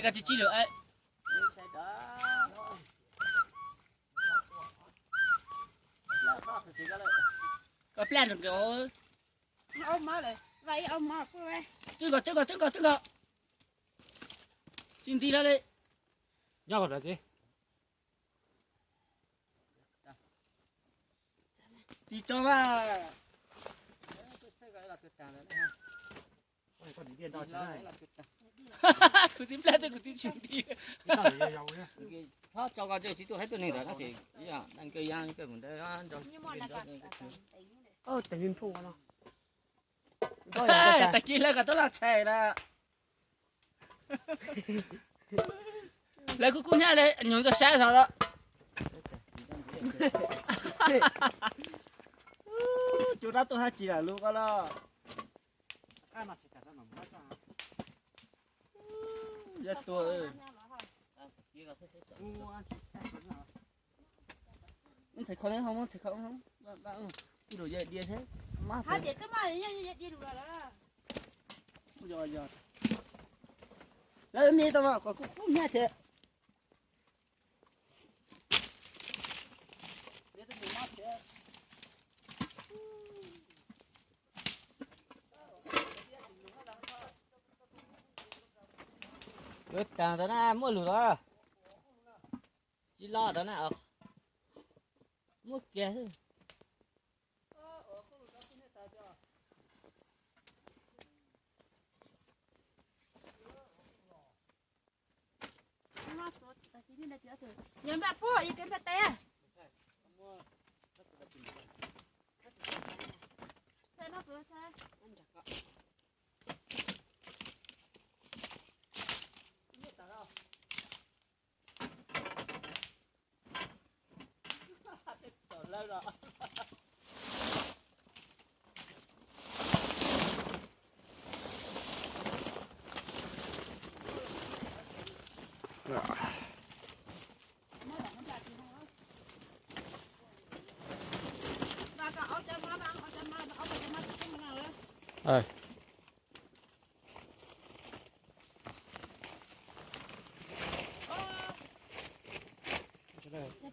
Koj tsis tsis lwm. Koj plaj nrog nkawd. Twb nkaus, twb nkaus, twb nkaus, twb nkaus. Tsis nti lawm li. Nyob kom lawv txiv. Tis tso mas. Kuv tib plab twb kuv tib tsis nti. Tso koj tsis tuaj haib tuaj neeg ntawd no. Tag kis lawv kom tuaj laj tshais na. Lawv kuj kub hnyiab li, nyuag koj saib xwb los. Cua dab tuaj hab tsis lam lug koj los. Yog tuag. Ntxhais kho, ntxhais kho, ib lus yog diav thiab. Mas lawv me tau kom kuj kub hnyiab thiab. Lawv taag tau na, muaj lug los tsis los tau na, muaj kiag xwb. Yog npaj puab yog kev npaj tes.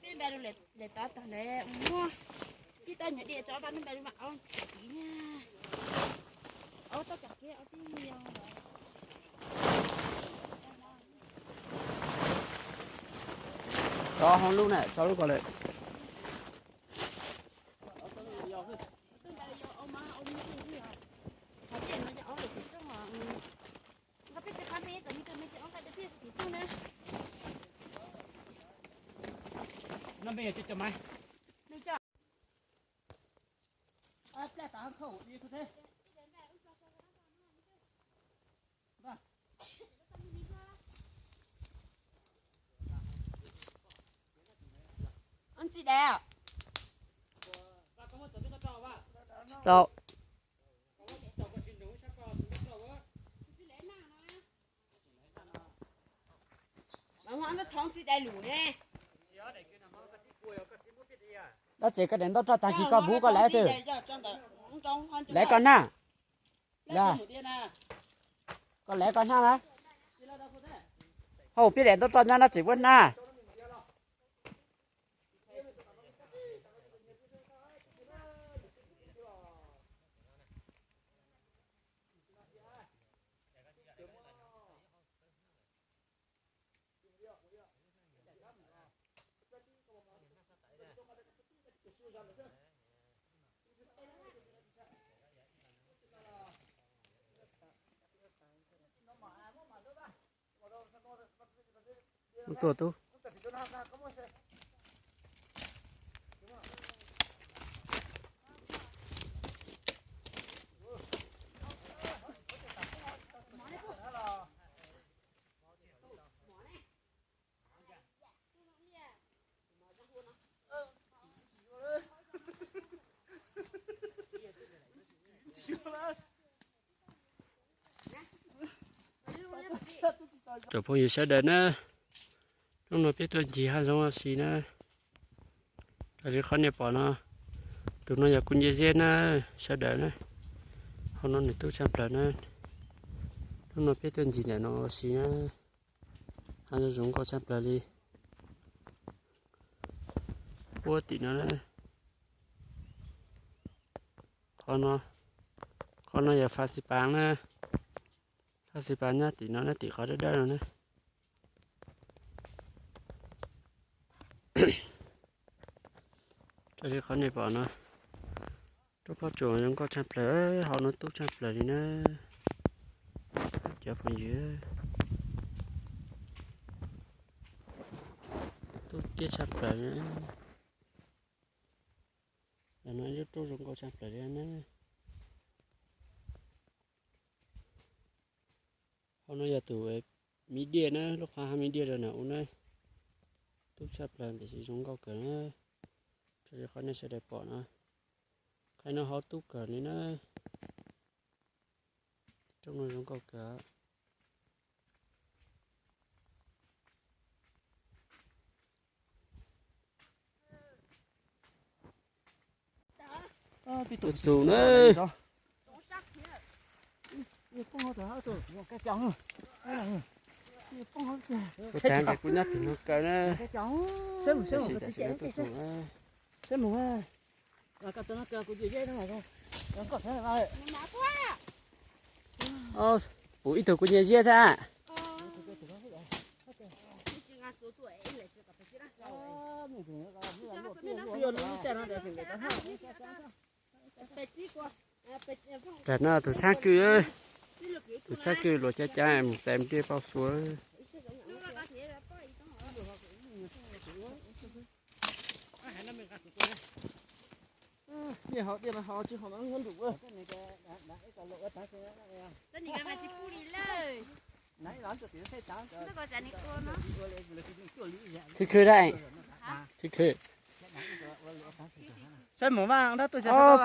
Peb npaj rau lawm tod tag lawm, muab tib toj nyuag diav tso pab npaj rau mam ob tiv na. Ob toj tsam kiag ob tib yog. Tso hoob lub na, tso lub ko lawm. Tsis tau. Dab tsi koj daim ntaub roj tag kis koj vuv koj laiv twg? Laiv koj nag. Koj laiv koj nag na. Hauv peb daim ntaub roj nyob dab tsi vuab nag. Tuaj tub. Tsoom phooj ywg sawv daws na, hnub no peb tuaj ncig hav zoov ua si na. Raws li qhov nej pom no, tus no yog kuv nce zeb na, sawv daws na. Hauv no nws tub tshaj plaws na. Hnub no peb tuaj ncig ntawm no ua si na. Hav zoov zoo nkauj tshaj plaws li. Puab tim no na. Qhov no, qhov no yog fas xis pas na. Fas xis pas nyob tim no na, tim qhov dawb dawb no na. Raws li qhov nej pom no, roob pob tsuas zoo nkauj tshaj plaws, hauv no tub tshaj plaws li na. Cov phooj ywg, tub tiag tshaj plaws na. Ntawm no ib lub roob zoo nkauj tshaj plaws li na. Hauv no yog tus miv diaj na, lub qhov hav miv diaj rau na ub na. Tub tshaj plaws tiam sis zoo nkauj kawg na. Raws li qhov nej sawv daws pom no, qhov no hauv tub kawg li na. Roob no zoo nkauj kawg. Tus tus na. Kuv tas ntshe kuv nyob tim no kaw na. Tab sis tam sim no tus tus na. Puv ib tug kuv nyiam ziab thiab. Tam no tus txhab kwj, tus txhab kwj luas cab cab mus txais mus dej pauj xuav. Khwv khwv dab, khwv khwv.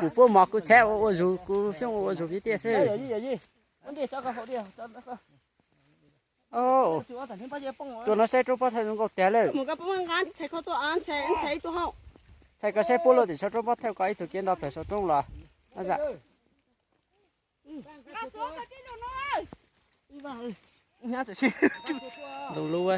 Kuv puab mov kuv txhab ua ua zug, kuv xyoob ua ua zug pib tiag xwb. Tuaj no saib roob pob thawj zoo nkauj tiag lawm. Txhais koj saib puab lub tim saum roob pob thawj ko ib txug kev nto pem saum roob los. Lus lub.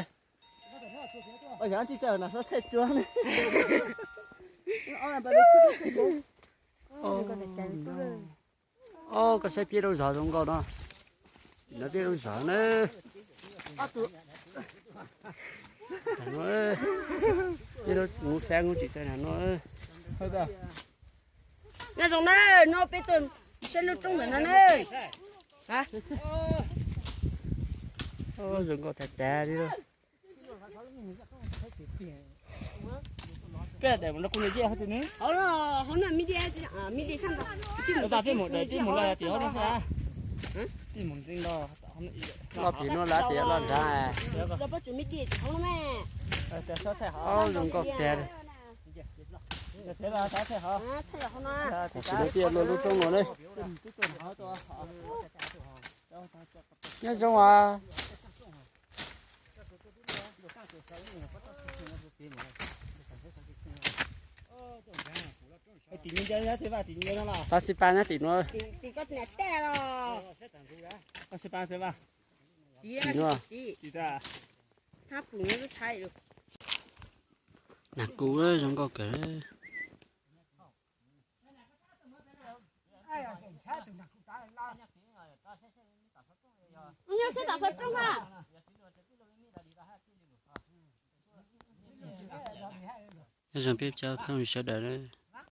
Ob, koj saib peb lub zos zoo nkauj no. No peb lub zos na. Peb lub mus xav mus tsis xav no. Nyob zoo na, no peb tuaj saib lub roob ntawm no na. Zoo nkauj tag tag li. Peb daim mus no kuv niam ziaj hauv twg ne? Hauv no, mib di, mib di sab nrad. Peb mus daim peb mus lawm tim hauv no sab. Peb mus ntxeev los tim no lawm tias los nrad. Los pob tsuas mib di tim hauv no me. Zoo nkauj tiag. Tam sim no peb yuav luaj lub roob no ne. Nyob zoo os. Fas xis pas nyob tim no. Tim no. Nas kuv zoo nkauj kawg. Nyob sab tom saum roob na. Nyob zoo peb cov phooj ywg sawv daws na.